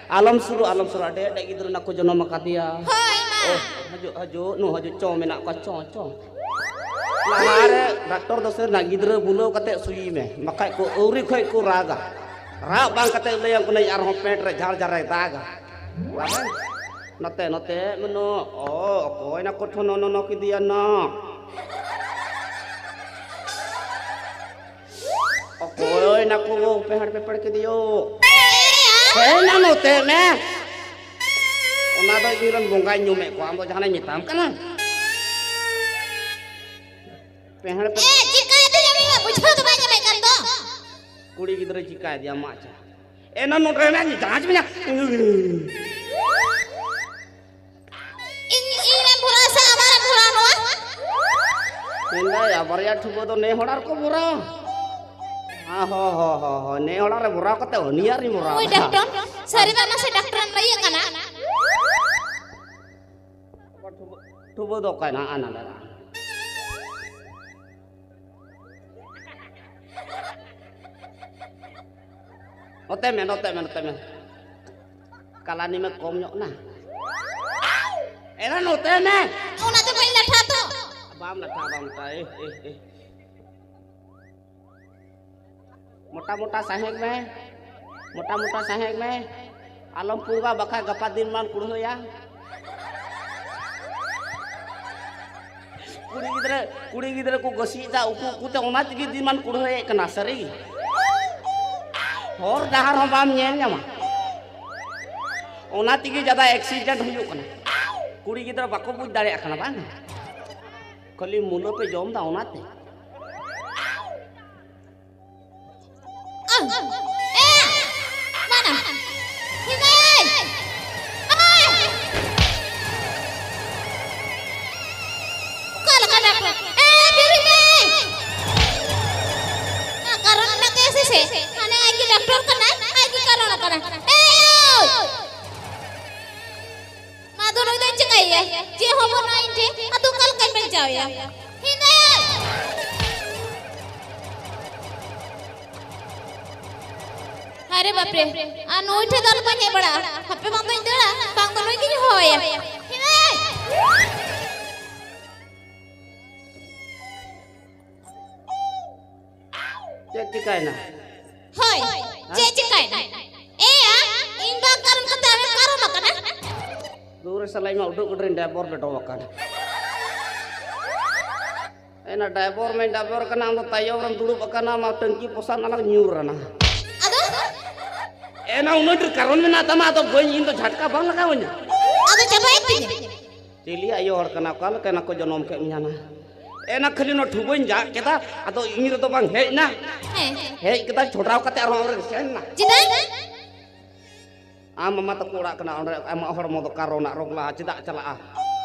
ᱟᱞᱚᱢ ᱥᱩᱨᱩᱜ, ᱟᱞᱚᱢ ᱥᱩᱨᱩᱜ᱾ ᱟᱹᱰᱤ ᱟᱹᱰᱤ ᱜᱤᱫᱽᱨᱟᱹ ᱱᱟᱜ ᱠᱚ ᱡᱚᱱᱚᱢ ᱟᱠᱟᱫᱮᱭᱟ᱾ ᱦᱳᱭ, ᱢᱟ᱾ ᱳ, ᱦᱤᱡᱩᱜ, ᱦᱤᱡᱩᱜ, ᱱᱩ ᱦᱤᱡᱩᱜ, ᱪᱚ ᱢᱮᱱᱟᱜ ᱠᱚᱣᱟ, ᱪᱚ, ᱪᱚ᱾ ᱞᱟᱦᱟᱨᱮ ᱰᱟᱠᱛᱚᱨ ᱫᱚ ᱥᱮ ᱱᱟᱜ ᱜᱤᱫᱽᱨᱟᱹ ᱵᱩᱞᱟᱹᱣ ᱠᱟᱛᱮ ᱥᱩᱭᱤ ᱢᱮ, ᱵᱟᱠᱷᱟᱡ ᱠᱚ ᱟᱹᱣᱨᱤ ᱠᱷᱚᱡ ᱠᱚ ᱨᱟᱜᱟ᱾ ᱨᱟᱜ ᱵᱟᱝ ᱠᱟᱛᱮ ᱞᱟᱹᱭᱟᱢ ᱠᱟᱹᱱᱟᱹᱧ ᱟᱨᱦᱚᱸ ᱯᱮᱱᱴ ᱨᱮ ᱡᱷᱟᱨ ᱡᱷᱟᱨᱮ ᱫᱟᱜᱟ᱾ ᱱᱚᱛᱮ, ᱱᱚᱛᱮ, ᱢᱮᱱᱚ, ᱚ, ᱚᱠᱚᱭ ᱱᱟ ᱠᱚᱴᱷᱚ ᱱᱚ, ᱱᱚ, ᱱᱚ ᱠᱮᱫᱮᱭᱟ ᱱᱟ? ᱚᱠᱚᱭ ᱱᱟᱠᱚ ᱯᱮᱦᱟᱲ ᱯᱮᱯᱟᱲ ᱠᱮᱫᱮᱭᱳ? ᱦᱮᱡ ᱱᱟ ᱱᱚᱛᱮ ᱢᱮ᱾ ᱚᱱᱟ ᱫᱚ ᱤᱧ ᱨᱮᱱ ᱵᱚᱸᱜᱟᱧ ᱧᱩᱢᱮᱫ ᱠᱚᱣᱟ, ᱟᱢ ᱫᱚ ᱡᱟᱦᱟᱱᱟᱜ ᱤᱧ ᱢᱮᱛᱟᱢ ᱠᱟᱱᱟ? ᱯᱮᱦᱟᱲ ᱯᱮ- ᱮ, ᱪᱤᱠᱟᱹᱭ ᱫᱤᱧᱟ ᱢᱮᱭᱟ? ᱵᱩᱡᱷᱟᱹᱣ ᱫᱚ ᱵᱟᱭ ᱧᱟᱢᱮᱫ ᱠᱟᱱ ᱫᱚ᱾ ᱠᱩᱲᱤ ᱜᱤᱫᱽᱨᱟᱹ ᱪᱤᱠᱟᱹᱭ ᱫᱤᱭᱟ ᱢᱟ ᱟᱪᱪᱷᱟ᱾ ᱮ, ᱱᱟ ᱱᱚᱰᱮ ᱢᱮ, ᱡᱟᱦᱟᱸ ᱪᱮ ᱢᱮᱱᱟᱜ᱾ ᱤᱧ, ᱤᱧ ᱨᱮᱱ ᱮᱭᱟ, ᱵᱟᱨᱭᱟ ᱴᱷᱩᱵᱟᱹ ᱫᱚ ᱱᱮ ᱦᱚᱲ ᱟᱨ ᱠᱚ ᱵᱷᱚᱨᱟᱣᱟ᱾ ᱦᱚᱸ, ᱦᱚᱸ, ᱦᱚᱸ, ᱦᱚᱸ, ᱦᱚᱸ, ᱱᱮ ᱦᱚᱲ ᱨᱮ ᱵᱷᱚᱨᱟᱣ ᱠᱟᱛᱮ ᱩᱱᱤᱭᱟᱜ ᱨᱤᱧ ᱵᱷᱚᱨᱟᱣ ᱳᱭ ᱫᱟ᱾ ᱰᱟᱠᱴᱚᱨ, ᱥᱟᱹᱨᱤ ᱢᱟ ᱱᱟᱥᱮ ᱰᱟᱠᱴᱚᱨᱮᱢ ᱞᱟᱹᱭᱮᱫ ᱠᱟᱱᱟ᱾ ᱴᱷᱩᱵᱟᱹ, ᱴᱷᱩᱵᱟᱹ ᱫᱚ ᱚᱠᱟᱭ ᱱᱟ? ᱟᱱᱟ ᱞᱮ ᱨᱟ᱾ ᱱᱚᱛᱮ ᱢᱮ, ᱱᱚᱛᱮ ᱢᱮ, ᱱᱚᱛᱮ ᱢᱮ᱾ ᱠᱟᱞᱟᱱᱤ ᱢᱮ, ᱠᱚᱢ ᱧᱚᱜ ᱱᱟ᱾ ᱮᱱᱟ ᱱᱚᱛᱮ ᱢᱮ᱾ ᱚᱱᱟ ᱫᱚ ᱵᱟᱹᱧ ᱞᱟᱴᱷᱟ ᱛᱚ᱾ ᱵᱟᱢ ᱞᱟᱴᱷᱟ, ᱵᱟᱢ ᱞᱟᱴᱷᱟ᱾ ᱮ, ᱮ, ᱮ᱾ ᱢᱚᱴᱟ ᱢᱚᱴᱟ ᱥᱟᱦᱮᱸᱫ ᱢᱮ, ᱢᱚᱴᱟ ᱢᱚᱴᱟ ᱥᱟᱦᱮᱸᱫ ᱢᱮ᱾ ᱟᱞᱚᱢ ᱯᱩᱸᱜᱟ, ᱵᱟᱠᱷᱟᱡ ᱜᱟᱯᱟ ᱫᱤᱱ ᱢᱟᱱ ᱠᱩᱲᱦᱟᱹᱭᱟ᱾ ᱠᱩᱲᱤ ᱜᱤᱫᱽᱨᱟᱹ, ᱠᱩᱲᱤ ᱜᱤᱫᱽᱨᱟᱹ ᱠᱚ ᱜᱚᱥᱤᱭᱮᱫᱟ, ᱩᱠᱩ ᱩᱠᱩ ᱛᱮ, ᱚᱱᱟ ᱛᱮᱜᱮ ᱫᱤᱱ ᱢᱟᱱ ᱠᱩᱲᱦᱟᱹᱭᱮᱫ ᱠᱟᱱᱟ, ᱥᱟᱹᱨᱤ᱾ ᱦᱚᱨ ᱰᱟᱦᱟᱨ ᱦᱚᱸ ᱵᱟᱢ ᱧᱮᱞ ᱧᱟᱢᱟ, ᱚᱱᱟ ᱛᱮᱜᱮ ᱡᱟᱫᱟ ᱮᱠᱥᱤᱰᱮᱱᱴ ᱦᱩᱭᱩᱜ ᱠᱟᱱᱟ᱾ ᱠᱩᱲᱤ ᱜᱤᱫᱽᱨᱟᱹ ᱵᱟᱠᱚ ᱵᱩᱡᱽ ᱫᱟᱲᱮᱭᱟᱜ ᱠᱟᱱᱟ, ᱵᱟᱝ? ᱠᱷᱟᱹᱞᱤ ᱢᱩᱞᱟᱹ ᱯᱮ ᱡᱚᱢ ᱫᱟ, ᱚᱱᱟᱛᱮ᱾ ᱟᱝ! ᱮ! ᱢᱟᱱᱟ! ᱦᱤᱢᱟᱹᱭ! ᱟᱭ! ᱚᱠᱟ ᱞᱮᱠᱟ ᱰᱟᱠᱛᱚᱨ? ᱮ, ᱵᱮᱨᱮᱫ ᱢᱮ! ᱚᱱᱟ ᱠᱟᱨᱚᱱ ᱢᱮᱱᱟᱜ ᱛᱟᱭᱟ ᱥᱮ ᱪᱮᱫ? ᱦᱟᱱᱮ ᱟᱡ ᱜᱮ ᱰᱟᱠᱛᱚᱨ ᱠᱟᱱᱟᱭ, ᱟᱡ ᱜᱮ ᱠᱟᱨᱚᱱ ᱠᱟᱱᱟᱭ᱾ ᱮ, ᱳᱭ! ᱢᱟ ᱫᱚ ᱱᱩᱭ ᱫᱚᱧ ᱪᱤᱠᱟᱹᱭᱮᱭᱟ? ᱪᱮᱫ ᱦᱚᱸ ᱵᱟᱹᱱᱩᱜᱼᱟ ᱤᱧ ᱴᱷᱮᱱ᱾ ᱟᱫᱚ ᱚᱠᱟ ᱞᱮᱠᱟᱧ ᱵᱟᱧᱪᱟᱣᱮᱭᱟ? ᱦᱤᱱᱫᱟᱹᱭ! ᱟᱨᱮ ᱵᱟᱯᱨᱮ, ᱟᱨ ᱱᱩᱭ ᱴᱷᱮᱱ ᱫᱚ ᱟᱞᱚ ᱵᱟᱹᱧ ᱦᱮᱡ ᱵᱟᱲᱟᱜᱼᱟ᱾ ᱦᱟᱯᱮ ᱵᱟᱝ ᱫᱚᱧ ᱫᱟᱹᱲᱟ, ᱵᱟᱝ ᱫᱚ ᱱᱩᱭ ᱜᱤᱧ ᱦᱚᱦᱚᱭᱟ᱾ ᱦᱤᱱᱫᱟᱹᱭ! ᱪᱮᱫ ᱪᱤᱠᱟᱭᱱᱟ? ᱦᱳᱭ, ᱦᱮᱸ? ᱪᱮᱫ ᱪᱤᱠᱟᱭᱱᱟ? ᱮᱭᱟ, ᱤᱧ ᱵᱟᱝ ᱠᱟᱨᱚᱱ ᱠᱟᱛᱮ ᱟᱢᱮᱢ ᱠᱟᱨᱚᱱ ᱟᱠᱟᱱᱟ? ᱫᱩᱨᱮ ᱥᱟᱞᱟᱭ ᱢᱟ ᱩᱰᱩᱠ ᱩᱰᱩᱠ ᱰᱟᱭᱵᱚᱨ ᱰᱚᱰᱚ ᱟᱠᱟᱱ᱾ ᱮᱱᱟ ᱰᱟᱭᱵᱚᱨ ᱢᱮ ᱰᱟᱭᱵᱚᱨ ᱠᱟᱱᱟ, ᱟᱢ ᱫᱚ ᱛᱟᱭᱚᱢ ᱨᱮᱢ ᱫᱩᱲᱩᱵ ᱟᱠᱟᱱᱟ, ᱟᱢᱟᱜ ᱴᱟᱹᱝᱠᱤ ᱯᱚᱥᱟᱱ ᱟᱞᱟᱝ ᱧᱩᱨ ᱨᱟᱱᱟ᱾ ᱟᱫᱚ? ᱮᱱᱟ ᱩᱱᱟᱹᱜ ᱰᱷᱮᱨ ᱠᱟᱨᱚᱱ ᱢᱮᱱᱟᱜ ᱛᱟᱢᱟ, ᱟᱫᱚ ᱵᱟᱹᱧ, ᱤᱧ ᱫᱚ ᱡᱷᱟᱴᱠᱟ ᱵᱟᱝ ᱞᱟᱜᱟᱣᱟᱹᱧᱟ᱾ ᱟᱫᱚ ᱪᱟᱵᱟᱭᱮᱱ ᱛᱤᱧᱟᱹ᱾ ᱪᱤᱞᱤ ᱟᱭᱳ ᱦᱚᱲ ᱠᱟᱱᱟ, ᱚᱠᱟ ᱞᱮᱠᱟ ᱱᱟᱠᱚ ᱡᱚᱱᱚᱢ ᱠᱮᱫ ᱢᱮᱭᱟ ᱱᱟ? ᱮᱱᱟ ᱠᱷᱟᱹᱞᱤ ᱱᱚᱣᱟ ᱴᱷᱩᱵᱟᱹᱧ ᱡᱟᱜ ᱠᱮᱫᱟ, ᱟᱫᱚ ᱤᱧ ᱨᱮᱫᱚ ᱵᱟᱝ ᱦᱮᱡ ᱱᱟ᱾ ᱦᱮᱸ᱾ ᱦᱮᱡ ᱠᱮᱫᱟ, ᱪᱷᱚᱰᱨᱟᱣ ᱠᱟᱛᱮ ᱟᱨᱦᱚᱸ ᱚᱸᱰᱮ ᱥᱮᱱ ᱱᱟ᱾ ᱪᱮᱫᱟᱜ? ᱟᱢ ᱢᱟᱢᱟ ᱛᱟᱠᱚ ᱚᱲᱟᱜ ᱠᱟᱱᱟ, ᱚᱸᱰᱮ ᱟᱢᱟᱜ ᱦᱚᱲᱢᱚ ᱫᱚ ᱠᱟᱨᱚᱱᱟᱜ ᱨᱚᱜᱽᱞᱟ, ᱪᱮᱫᱟᱜ ᱪᱟᱞᱟᱜᱼᱟ?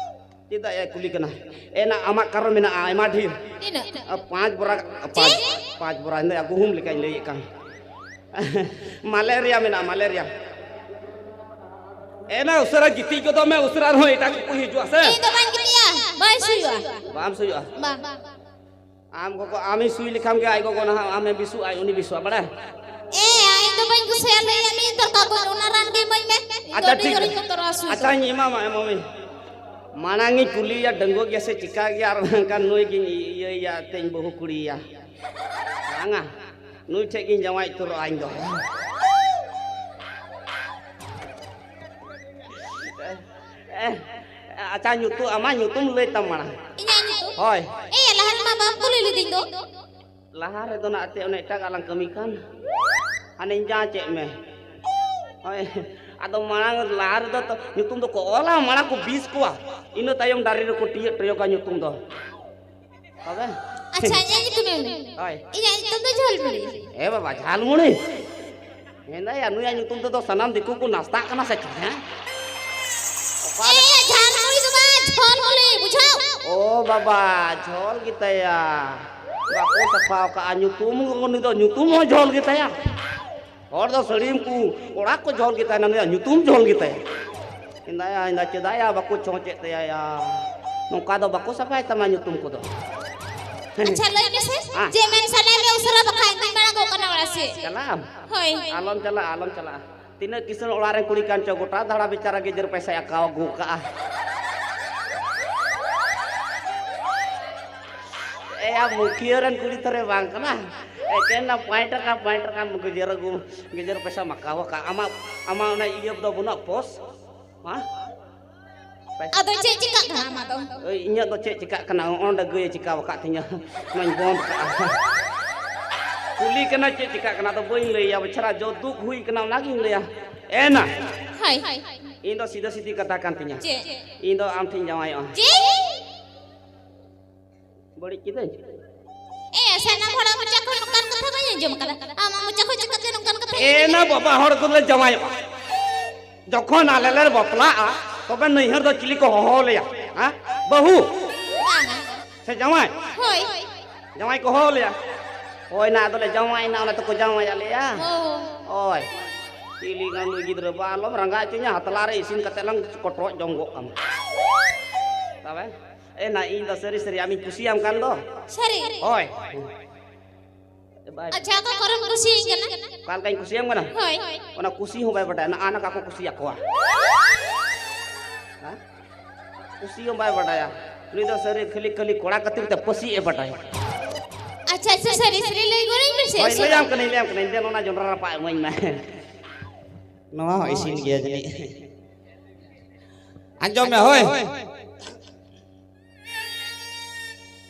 ᱪᱮᱫᱟᱜ ᱮ ᱠᱩᱞᱤ ᱠᱟᱱᱟ? ᱮᱱᱟ, ᱟᱢᱟᱜ ᱠᱟᱨᱚᱱ ᱢᱮᱱᱟᱜᱼᱟ ᱟᱭᱢᱟ ᱰᱷᱮᱨ᱾ ᱛᱤᱱᱟᱹᱜ? ᱟ, ᱯᱟᱸᱪ ᱵᱚᱨᱟ, ᱟ, ᱯᱟᱸᱪ, ᱪᱮᱫ? ᱯᱟᱸᱪ ᱵᱚᱨᱟ ᱤᱧ ᱫᱚ ᱜᱩᱦᱩᱢ ᱞᱮᱠᱟᱧ ᱞᱟᱹᱭᱮᱫ ᱠᱟᱱ᱾ ᱢᱟᱞᱮᱨᱤᱭᱟ ᱢᱮᱱᱟᱜᱼᱟ, ᱢᱟᱞᱮᱨᱤᱭᱟ᱾ ᱮᱱᱟ, ᱩᱥᱟᱹᱨᱟ ᱜᱤᱛᱤᱡ ᱜᱚᱫᱚᱜ ᱢᱮ, ᱩᱥᱟᱹᱨᱟ ᱟᱨᱦᱚᱸ ᱮᱴᱟᱜ ᱠᱚᱠᱚ ᱦᱤᱡᱩᱜᱼᱟ ᱥᱮ᱾ ᱤᱧ ᱫᱚ ᱵᱟᱹᱧ ᱜᱤᱛᱤᱡᱼᱟ, ᱵᱟᱹᱧ ᱥᱩᱭᱩᱜᱼᱟ᱾ ᱵᱟᱢ ᱥᱩᱭᱩᱜᱼᱟ? ᱵᱟᱝ᱾ ᱟᱢ ᱜᱚᱜᱚ, ᱟᱢᱤᱧ ᱥᱩᱭ ᱞᱮᱠᱷᱟᱱ ᱜᱮ ᱟᱡ ᱜᱚᱜᱚ ᱱᱟᱦᱟᱜ ᱟᱢᱮ ᱵᱤᱥᱩᱜᱼᱟ, ᱟᱡ ᱩᱱᱤ ᱵᱤᱥᱩᱜᱼᱟ, ᱵᱟᱲᱟᱭ? ᱮ, ᱤᱧ ᱫᱚ ᱵᱟᱹᱧ ᱜᱩᱥᱟᱹᱭᱟ, ᱞᱟᱹᱭ ᱟᱢᱤᱧ ᱫᱚᱨᱠᱟᱨ ᱵᱟᱹᱱᱩᱜ, ᱚᱱᱟ ᱨᱟᱱ ᱜᱮ ᱤᱢᱟᱹᱧ ᱢᱮ᱾ ᱤᱧ ᱫᱚ ᱟᱪᱪᱷᱟ, ᱟᱹᱰᱤ ᱴᱷᱤᱠ ᱡᱳᱨᱤᱧ ᱜᱮᱭᱟ᱾ ᱵᱚᱛᱚᱨᱚᱜᱼᱟ ᱥᱩᱭ ᱫᱚ᱾ ᱟᱪᱪᱷᱟᱧ ᱮᱢᱟᱢᱟ, ᱮᱢᱟᱢᱟᱹᱧ᱾ ᱢᱟᱲᱟᱝ ᱤᱧ ᱠᱩᱞᱤᱭᱮᱭᱟ, ᱰᱟᱺᱜᱩᱣᱟᱹ ᱜᱮᱭᱟ ᱥᱮ ᱪᱤᱠᱟ ᱜᱮᱭᱟ, ᱟᱨ ᱵᱟᱝᱠᱷᱟᱱ ᱱᱩᱭ ᱜᱤᱧ ᱤᱭᱟᱹᱭᱮᱭᱟ, ᱮᱱᱛᱮᱧ ᱵᱟᱹᱦᱩ ᱠᱩᱲᱤᱭᱮᱭᱟ᱾ ᱵᱟᱝᱟ, ᱱᱩᱭ ᱴᱷᱮᱡ ᱜᱤᱧ ᱡᱟᱶᱟᱭ ᱩᱛᱟᱹᱨᱚᱜᱼᱟ ᱤᱧ ᱫᱚ᱾ ᱮ, ᱟᱪᱪᱷᱟ, ᱧᱩᱛᱩᱢ, ᱟᱢᱟᱜ ᱧᱩᱛᱩᱢ ᱞᱟᱹᱭ ᱛᱟᱢ ᱢᱟᱲᱟᱝ᱾ ᱤᱧᱟᱹᱜ ᱧᱩᱛᱩᱢ? ᱦᱳᱭ᱾ ᱮ, ᱞᱟᱦᱟ ᱨᱮᱢᱟ ᱵᱟᱢ ᱠᱩᱞᱤ ᱞᱤᱫᱤᱧ ᱫᱚ᱾ ᱞᱟᱦᱟ ᱨᱮᱫᱚ ᱱᱟᱜ ᱮᱱᱛᱮᱫ ᱚᱱᱮ ᱮᱴᱟᱜᱟᱜ ᱞᱟᱝ ᱠᱟᱹᱢᱤ ᱠᱟᱱ᱾ ᱦᱟᱱᱮᱧ ᱡᱟᱸᱪᱮᱫ ᱢᱮ᱾ ᱦᱳᱭ᱾ ᱟᱫᱚ ᱢᱟᱲᱟᱝ, ᱞᱟᱦᱟ ᱨᱮᱫᱚ ᱛᱚ ᱧᱩᱛᱩᱢ ᱫᱚᱠᱚ ᱚᱞᱟ, ᱢᱟᱲᱟᱝ ᱠᱚ ᱵᱤᱥ ᱠᱚᱣᱟ, ᱤᱱᱟᱹ ᱛᱟᱭᱚᱢ ᱰᱟᱹᱨᱤ ᱨᱮᱠᱚ ᱴᱤᱭᱟᱹᱜ ᱴᱚᱭᱚᱜᱟ ᱧᱩᱛᱩᱢ ᱫᱚ᱾ ᱛᱚᱵᱮ? ᱟᱪᱪᱷᱟ, ᱤᱧᱟᱹᱜ ᱧᱩᱛᱩᱢ ᱮᱢ ᱞᱟᱹᱭ᱾ ᱦᱳᱭ᱾ ᱤᱧᱟᱹᱜ ᱧᱩᱛᱩᱢ ᱫᱚ ᱡᱷᱟᱞᱢᱩᱲᱤ᱾ ᱮ ᱵᱟᱵᱟ, ᱡᱷᱟᱞᱢᱩᱲᱤ? ᱢᱮᱱᱫᱟᱭᱟ, ᱱᱩᱭᱟᱜ ᱧᱩᱛᱩᱢ ᱛᱮᱫᱚ ᱥᱟᱱᱟᱢ ᱫᱤᱠᱩ ᱠᱚ ᱱᱟᱥᱛᱟᱜ ᱠᱟᱱᱟ ᱥᱮ ᱪᱮᱫ, ᱦᱮᱸ? ᱚᱠᱟ ᱮ, ᱡᱷᱟᱞᱢᱩᱲᱤ ᱫᱚ ᱵᱟᱝ, ᱡᱷᱚᱞᱢᱩᱲᱤ, ᱵᱩᱡᱷᱟᱹᱣ? ᱚ ᱵᱟᱵᱟ, ᱡᱷᱚᱞ ᱜᱮᱛᱟᱭᱟ᱾ ᱵᱟᱠᱚ ᱥᱟᱯᱷᱟ ᱟᱠᱟᱫᱼᱟ ᱧᱩᱛᱩᱢ, ᱩᱱᱤ ᱫᱚ ᱧᱩᱛᱩᱢ ᱦᱚᱸ ᱡᱷᱚᱞ ᱜᱮᱛᱟᱭᱟ᱾ ᱦᱚᱲ ᱫᱚ ᱥᱟᱹᱲᱤᱢ ᱠᱚ, ᱚᱲᱟᱜ ᱠᱚ ᱡᱷᱚᱞ ᱜᱮᱛᱟᱭᱟ, ᱱᱩᱭᱟᱜ ᱧᱩᱛᱩᱢ ᱡᱷᱚᱞ ᱜᱮᱛᱟᱭᱟ᱾ ᱢᱮᱱᱫᱟᱭᱟ, ᱢᱮᱱᱫᱟ, ᱪᱮᱫᱟᱜ ᱭᱟ ᱵᱟᱠᱚ ᱪᱷᱚᱸᱪ ᱮᱫ ᱛᱟᱭᱟ ᱭᱟ? ᱱᱚᱝᱠᱟ ᱫᱚ ᱵᱟᱠᱚ ᱥᱟᱯᱷᱟᱭ ᱛᱟᱢᱟ ᱧᱩᱛᱩᱢ ᱠᱚᱫᱚ᱾ ᱟᱪᱪᱷᱟ, ᱞᱟᱹᱭ ᱢᱮᱥᱮ, ᱦᱮᱸ᱾ ᱪᱮᱫ ᱢᱮᱱ ᱥᱟᱱᱟᱭᱮᱫ ᱢᱮᱭᱟ ᱩᱥᱟᱹᱨᱟ, ᱵᱟᱠᱷᱟᱡ ᱤᱧ ᱢᱟᱲᱟᱝ ᱜᱚᱜ ᱠᱟᱱᱟ ᱚᱲᱟᱜ ᱥᱮᱫ᱾ ᱪᱟᱞᱟᱜ ᱟᱢ? ᱦᱳᱭ᱾ ᱟᱞᱚᱢ ᱪᱟᱞᱟᱜᱼᱟ, ᱟᱞᱚᱢ ᱪᱟᱞᱟᱜᱼᱟ᱾ ᱛᱤᱱᱟᱹᱜ ᱠᱤᱥᱟᱹᱬ ᱚᱲᱟᱜ ᱨᱮᱱ ᱠᱩᱲᱤ ᱠᱟᱱ ᱪᱚ, ᱜᱚᱴᱟ ᱫᱷᱟᱲᱟ ᱵᱮᱪᱟᱨᱟ ᱜᱮᱡᱮᱨ ᱯᱚᱭᱥᱟᱭ ᱟᱠᱟᱣ ᱟᱹᱜᱩ ᱠᱟᱜᱼᱟ᱾ ᱮᱭᱟ, ᱢᱩᱠᱷᱤᱭᱟᱹ ᱨᱮᱱ ᱠᱩᱲᱤ ᱛᱷᱚᱨᱮ ᱵᱟᱝ ᱠᱟᱱᱟ᱾ ᱮᱠᱮᱱ ᱱᱟ ᱯᱟᱸᱪ ᱴᱟᱠᱟ, ᱯᱟᱸᱪ ᱴᱟᱠᱟ ᱜᱮᱡᱮᱨ ᱟᱹᱜᱩ, ᱜᱮᱡᱮᱨ ᱯᱚᱭᱥᱟᱢ ᱟᱠᱟᱣ ᱟᱠᱟᱫ᱾ ᱟᱢᱟᱜ, ᱟᱢᱟᱜ ᱚᱱᱟ ᱤᱭᱟᱹ ᱫᱚ ᱵᱟᱹᱱᱩᱜᱼᱟ, ᱯᱳᱥ? ᱦᱮᱸ? ᱟᱫᱚ ᱪᱮᱫ ᱪᱤᱠᱟᱹᱜ ᱠᱟᱱᱟ ᱟᱢᱟᱜ ᱫᱚ? ᱳᱭ, ᱤᱧᱟᱹᱜ ᱫᱚ ᱪᱮᱫ ᱪᱤᱠᱟᱹᱜ ᱠᱟᱱᱟ? ᱚᱸᱰᱮ ᱜᱟᱹᱭ ᱮ ᱪᱤᱠᱟᱹ ᱟᱠᱟᱫ ᱛᱤᱧᱟᱹ, ᱚᱱᱟᱧ ᱵᱚᱱᱫ ᱠᱟᱜᱼᱟ᱾ ᱠᱩᱞᱤ ᱠᱟᱱᱟ ᱪᱮᱫ ᱪᱤᱠᱟᱹᱜ ᱠᱟᱱᱟ, ᱟᱫᱚ ᱵᱟᱹᱧ ᱞᱟᱹᱭᱟ᱾ ᱵᱮᱪᱟᱨᱟ ᱡᱚ ᱫᱩᱠ ᱦᱩᱭ ᱠᱟᱱᱟ, ᱚᱱᱟᱜᱤᱧ ᱞᱟᱹᱭᱟ᱾ ᱮᱱᱟ᱾ ᱦᱳᱭ᱾ ᱤᱧ ᱫᱚ ᱥᱤᱫᱷᱟᱹ ᱥᱤᱫᱷᱤ ᱠᱟᱛᱷᱟ ᱠᱟᱱ ᱛᱤᱧᱟᱹ᱾ ᱪᱮᱫ? ᱤᱧ ᱫᱚ ᱟᱢ ᱴᱷᱮᱱ ᱡᱟᱶᱟᱭᱚᱜᱼᱟ᱾ ᱪᱮᱫ? ᱵᱟᱹᱲᱤᱡ ᱠᱤᱫᱟᱹᱧ? ᱮ, ᱥᱟᱱᱟᱢ ᱦᱚᱲᱟᱜ ᱢᱚᱪᱟ ᱠᱷᱚᱱ ᱱᱚᱝᱠᱟᱱ ᱠᱟᱛᱷᱟ ᱵᱟᱹᱧ ᱟᱸᱡᱚᱢ ᱟᱠᱟᱫᱟ᱾ ᱟᱢᱟᱜ ᱢᱚᱪᱟ ᱠᱷᱚᱱ ᱪᱤᱠᱟᱹᱛᱮ ᱱᱚᱝᱠᱟᱱ ᱠᱟᱛᱷᱟ? ᱮᱱᱟ ᱵᱟᱵᱟ, ᱦᱚᱲ ᱠᱚᱞᱮ ᱡᱟᱶᱟᱭᱚᱜᱼᱟ᱾ ᱡᱚᱠᱷᱚᱱ ᱟᱞᱮ ᱞᱮ ᱵᱟᱯᱞᱟᱜᱼᱟ, ᱛᱚᱵᱮ ᱱᱟᱹᱭᱦᱟᱹᱨ ᱫᱚ ᱪᱤᱞᱤ ᱠᱚ ᱦᱚᱦᱚ ᱞᱮᱭᱟ? ᱦᱮᱸ? ᱵᱟᱹᱦᱩ? ᱵᱟᱝᱟ᱾ ᱥᱮ ᱡᱟᱶᱟᱭ? ᱦᱳᱭ᱾ ᱡᱟᱶᱟᱭ ᱠᱚ ᱦᱚᱦᱚ ᱞᱮᱭᱟ᱾ ᱦᱳᱭ ᱱᱟ, ᱟᱫᱚᱞᱮ ᱡᱟᱶᱟᱭ ᱱᱟ, ᱚᱱᱟ ᱛᱮᱠᱚ ᱡᱟᱶᱟᱭ ᱟᱞᱮᱭᱟ᱾ ᱚ᱾ ᱦᱳᱭ᱾ ᱪᱤᱞᱤ ᱜᱟᱱ ᱱᱩᱭ ᱜᱤᱫᱽᱨᱟᱹ ᱵᱟ, ᱟᱞᱚᱢ ᱨᱟᱸᱜᱟ ᱦᱚᱪᱚᱧᱟ, ᱦᱟᱛᱞᱟ ᱨᱮ ᱤᱥᱤᱱ ᱠᱟᱛᱮ ᱞᱟᱝ ᱠᱚᱴᱨᱚᱡ ᱡᱚᱝ ᱜᱚᱜ ᱠᱟᱢᱟ᱾ ᱛᱚᱵᱮ? ᱮ ᱱᱟ, ᱤᱧ ᱫᱚ ᱥᱟᱹᱨᱤ ᱥᱟᱹᱨᱤ ᱟᱢᱤᱧ ᱠᱩᱥᱤᱭᱟᱢ ᱠᱟᱱ ᱫᱚ᱾ ᱥᱟᱹᱨᱤ? ᱦᱳᱭ᱾ ᱵᱟᱭ ᱟᱪᱪᱷᱟ, ᱚᱠᱟ ᱠᱚᱨᱮᱢ ᱠᱩᱥᱤᱭᱟᱹᱧ ᱠᱟᱱᱟ? ᱚᱠᱟ ᱞᱮᱠᱟᱧ ᱠᱩᱥᱤᱭᱟᱢ ᱠᱟᱱᱟ? ᱦᱳᱭ᱾ ᱚᱱᱟ ᱠᱩᱥᱤ ᱦᱚᱸ ᱵᱟᱭ ᱵᱟᱰᱟᱭᱟ, ᱱᱟ ᱟᱱᱟ ᱠᱟᱠᱚ ᱠᱩᱥᱤᱭᱟᱠᱚᱣᱟ᱾ ᱦᱮᱸ? ᱠᱩᱥᱤ ᱦᱚᱸ ᱵᱟᱭ ᱵᱟᱰᱟᱭᱟ᱾ ᱩᱱᱤ ᱫᱚ ᱥᱟᱹᱨᱤ ᱠᱷᱟᱹᱞᱤ, ᱠᱷᱟᱹᱞᱤ ᱠᱚᱲᱟ ᱠᱟᱹᱛᱤᱨ ᱛᱮ ᱯᱟᱹᱥᱤ ᱮ ᱵᱟᱰᱟᱭᱟ᱾ ᱟᱪᱪᱷᱟ, ᱟᱪᱪᱷᱟ, ᱥᱟᱹᱨᱤ, ᱥᱟᱹᱨᱤ ᱞᱟᱹᱭ ᱜᱚᱲᱟᱹᱧ ᱢᱮᱥᱮ᱾ ᱦᱳᱭ, ᱞᱟᱹᱭᱟᱢ ᱠᱟᱹᱱᱟᱹᱧ, ᱞᱟᱹᱭᱟᱢ ᱠᱟᱹᱱᱟᱹᱧ, ᱫᱮᱱ ᱚᱱᱟ ᱡᱚᱱᱰᱨᱟ ᱨᱟᱯᱟᱜ ᱤᱢᱟᱹᱧ ᱢᱮ᱾ ᱱᱚᱣᱟ ᱦᱚᱸ ᱤᱥᱤᱱ ᱜᱮᱭᱟ ᱡᱟᱹᱱᱤᱡ᱾ ᱟᱸᱡᱚᱢ ᱢᱮ, ᱦᱳᱭ᱾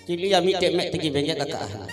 ᱪᱤᱞᱤᱭᱟ ᱢᱤᱫᱴᱮᱡ ᱢᱮᱫ ᱛᱮᱜᱮ ᱵᱮᱸᱜᱮᱫ ᱟᱠᱟᱜᱼᱟ᱾